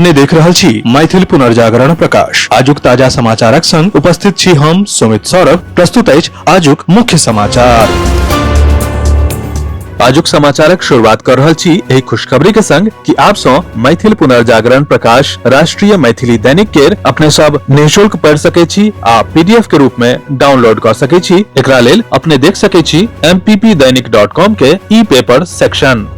अपने देख रहल छी मैथिल पुनर्जागरण प्रकाश। आजुक ताजा समाचारक संग उपस्थित छी हम सुमित सौरभ। प्रस्तुत अछि आजुक मुख्य समाचार। आजुक समाचारक शुरुआत कर रहल छी एहि खुशखबरी के संग कि आप सं मैथिल पुनर्जागरण प्रकाश राष्ट्रीय मैथिली दैनिक केर अपने सब निःशुल्क पढ़ि सकै छी आ पीडीएफ के रूप में डाउनलोड कर सकै छी। एकरा लेल अपने देख सकै छी mppdainik.com के ई पेपर सेक्शन।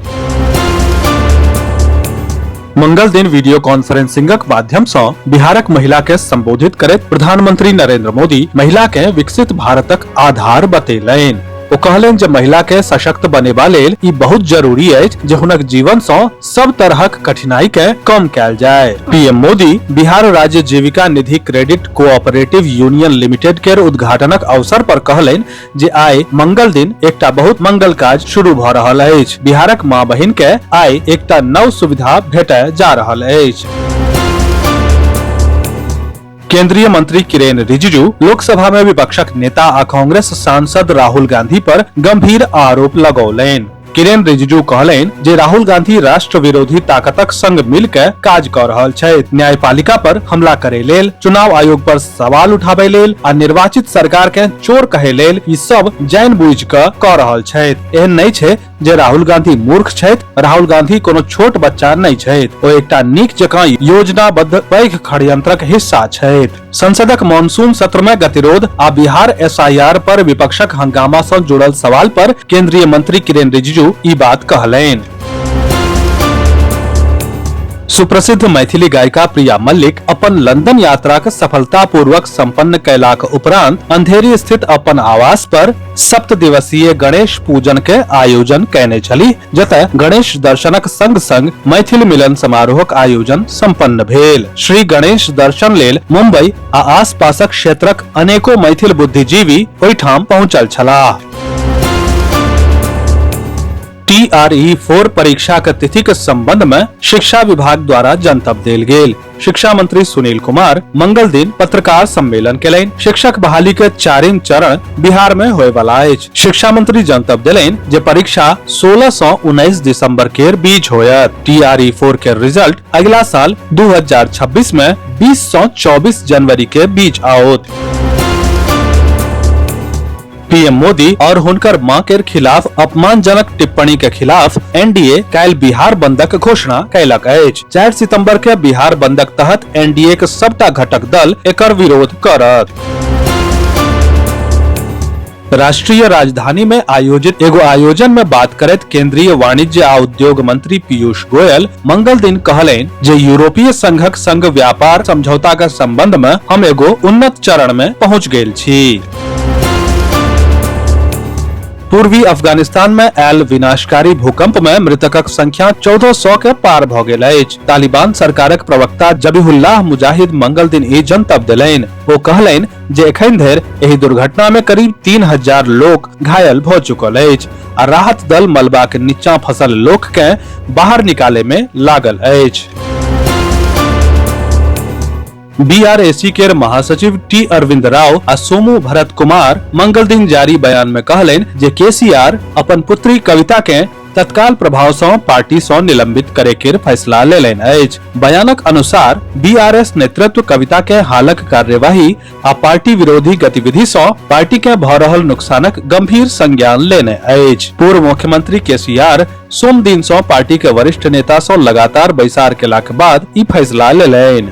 मंगल दिन वीडियो कॉन्फ्रेंसिंगक माध्यम सं बिहारक महिला के संबोधित करैत प्रधानमंत्री नरेंद्र मोदी महिला के विकसित भारतक आधार बतेलनि। ओ कहलनि जे महिला के सशक्त बनेबा लेल ई बहुत जरूरी अछि जे हुनक जीवन सं सब तरहक कठिनाई के कम कयल जाय। पीएम मोदी बिहार राज्य Jeevika Nidhi credit cooperative union limited केर उद्घाटनक अवसर पर कहलनि जे आइ मंगल दिन एकटा बहुत मंगल काज शुरू भ रहल अछि। बिहारक मां बहिन के आइ एकटा नव सुविधा भेटय जा रहल अछि। केंद्रीय मंत्री किरेन रिजिजू लोकसभा में विपक्षक नेता आ कांग्रेस सांसद राहुल गांधी पर गंभीर आरोप लगौलनि। किरेन रिजिजू कहलनि जे राहुल गांधी राष्ट्र विरोधी ताकतक संग मिल के काज क रहल छथि। न्यायपालिका पर हमला करे लेल, चुनाव आयोग पर सवाल उठाबै लेल आ निर्वाचित सरकार के चोर कहे लेल ई सब जानि बुझि क क रहल छथि। एहन नहि छै जे राहुल गांधी मूर्ख छथि। राहुल गांधी कोनो छोट बच्चा नहि छथि। ओ एकटा नीक जकाँ योजनाबद्ध पैघ षड्यंत्रक हिस्सा छथि। संसदक मानसून सत्र में गतिरोध आ बिहार एसआईआर पर विपक्षक हंगामा सं जुड़ल सवाल पर केंद्रीय मंत्री किरेन रिजिजू ई बात कहलनि। सुप्रसिद्ध मैथिली गायिका प्रिया मल्लिक अपन लंदन यात्राक सफलतापूर्वक संपन्न कयलाक उपरांत अंधेरी स्थित अपन आवास पर सप्त दिवसीय गणेश पूजन के आयोजन कयने छलीह, जतय गणेश दर्शनक संग संग मैथिल मिलन समारोहक आयोजन संपन्न भेल। श्री गणेश दर्शन लेल मुंबई आ आसपासक क्षेत्रक अनेको मैथिल बुद्धिजीवी ओहिठाम पहुंचल छलाह। टीआरई 4 परीक्षा के तिथि के संबंध में शिक्षा विभाग द्वारा जनतब देल गेल। शिक्षा मंत्री सुनील कुमार मंगल दिन पत्रकार सम्मेलन केलनि। शिक्षक बहाली के चारिम चरण बिहार में होय वाला अछि। शिक्षा मंत्री जनतब देलनि जे परीक्षा 16 सँ 19 दिसंबर के बीच होयत। टीआरई 4 के रिजल्ट अगला साल 2026 में 20 सँ 24 जनवरी के बीच आओत। पीएम मोदी और हुनकर मां के खिलाफ अपमानजनक टिप्पणी के खिलाफ एनडीए काल्हि बिहार बंदक घोषणा कयलक अछि। 4 सितंबर के बिहार बंदक तहत एनडीए के सबटा घटक दल एकर विरोध करत। राष्ट्रीय राजधानी में आयोजित एगो आयोजन में बात करैत केंद्रीय वाणिज्य आ उद्योग मंत्री पीयूष गोयल मंगल दिन कहलनि जे यूरोपीय संघक संग व्यापार समझौता के संबंध में हम एगो उन्नत चरण में पहुंच गेल छी। पूर्वी अफगानिस्तान में आयल विनाशकारी भूकंप में मृतकक संख्या 1400 के पार भ गेल अछि। तालिबान सरकारक प्रवक्ता जबीहुल्लाह मुजाहिद मंगल दिन ई जनतब देलनि। ओ कहलनि जे एखन धरि एहि दुर्घटना में करीब 3000 लोक घायल भ चुकल अछि आ राहत दल मलबा के नीचा फंसल लोक के बाहर निकाले में लागल अछि। बीआरएसी केर महासचिव टी अरविंद राव आ सोमू भरत कुमार मंगल दिन जारी बयान में कहलनि जे केसीआर अपन पुत्री कविता के तत्काल प्रभाव सँ पार्टी सँ निलंबित करे केर फैसला लेलनि अछि। बयानक अनुसार बीआरएस नेतृत्व कविता के हालक कार्यवाही आ पार्टी विरोधी गतिविधि सँ पार्टी के भ रहल नुकसानक गंभीर संज्ञान लेने अछि। पूर्व मुख्यमंत्री केसीआर सोम दिन सँ पार्टी के वरिष्ठ नेता सँ लगातार बैसार केलाक बाद ई फैसला लेलनि।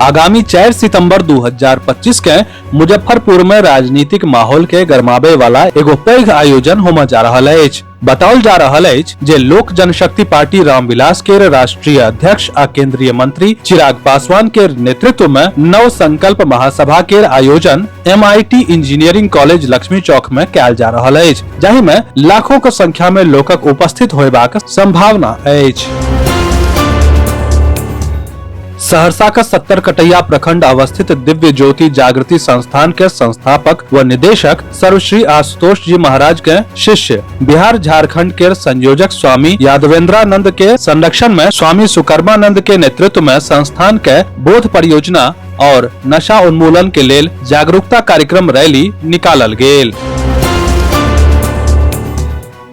आगामी 4 सितंबर 2025 के मुजफ्फरपुर में राजनीतिक माहौल के गरमाबे वाला एगो पैघ आयोजन होमय जा रहल अछि। बताओल जा रहल अछि जे लोक जनशक्ति पार्टी रामविलास के राष्ट्रीय अध्यक्ष आ केंद्रीय मंत्री चिराग पासवान के नेतृत्व में नव संकल्प महासभा के आयोजन एमआईटी इंजीनियरिंग कॉलेज लक्ष्मी चौक में कयल जा रहल अछि, जाहि में लाखों के संख्या में लोकक उपस्थित होयबाक संभावना अछि। सहरसा के 70 कटैया प्रखंड अवस्थित दिव्य ज्योति जागृति संस्थान के संस्थापक व निदेशक सर्वश्री आशुतोष जी महाराज के शिष्य बिहार झारखंड के संयोजक स्वामी यादवेंद्रानंद के संरक्षण में स्वामी सुकर्मानंद के नेतृत्व में संस्थान के बोध परियोजना और नशा उन्मूलन के लेल जागरूकता कार्यक्रम रैली निकालल गेल।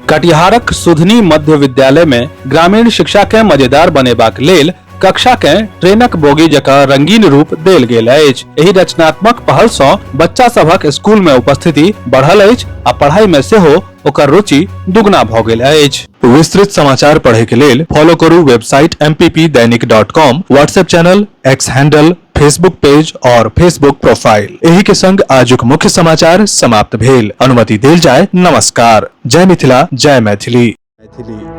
कटिहारक सुधनी मध्य विद्यालय में ग्रामीण शिक्षा के मजेदार बनेबाक लेल कक्षा के ट्रेनक बोगी जकाँ रंगीन रूप देल गेल अछि। एहि रचनात्मक पहल सँ बच्चा सभक स्कूल में उपस्थिति बढ़ल अछि आ पढ़ाई में सेहो ओकर रुचि दुगना भ गेल अछि। विस्तृत समाचार पढ़े के लेल फॉलो करू website mppdainik.com, WhatsApp channel, X handle, Facebook page और फेसबुक प्रोफाइल। एही के संग आजुक मुख्य समाचार समाप्त भेल। अनुमति देल जाय। नमस्कार। जय मिथिला, जय मैथिली। मैथिली।